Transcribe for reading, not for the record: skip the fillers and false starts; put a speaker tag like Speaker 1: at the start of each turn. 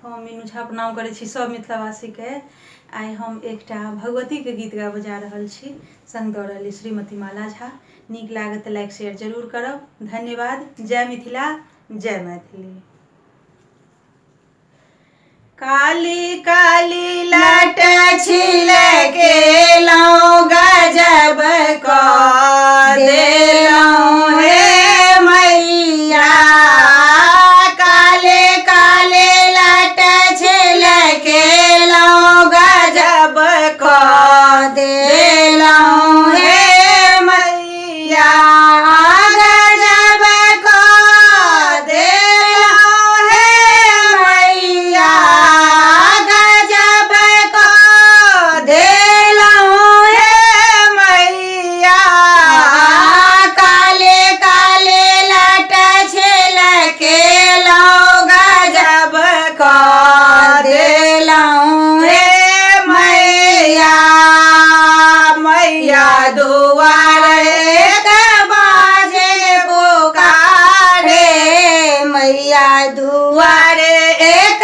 Speaker 1: हम मीनू झा प्रणाम करै छी सभ मिथिलावासीके। आइ हम एकटा भगवतीके गीत गाबऽ जा रहल छी। संग दऽ रहली श्रीमती माला झा। नीक लागत तऽ लाइक शेयर जरूर करब। धन्यवाद। जय मिथिला, जय मैथिली। काली काली लट छिल केलहुँ, गजब कऽ देलहुँ हे मैया। काले काले लट छिल केलहुँ, गजब कऽ देलहुँ हे मैया। गजब कऽ देलहुँ हे मैया, गजब कऽ देलहुँ हे मैया। काले काले लट छिल केलहुँ, गजब कऽ देलहुँ हे मैया। मैया दुआरे के बाजे पुकारे, मैया दुआरे एक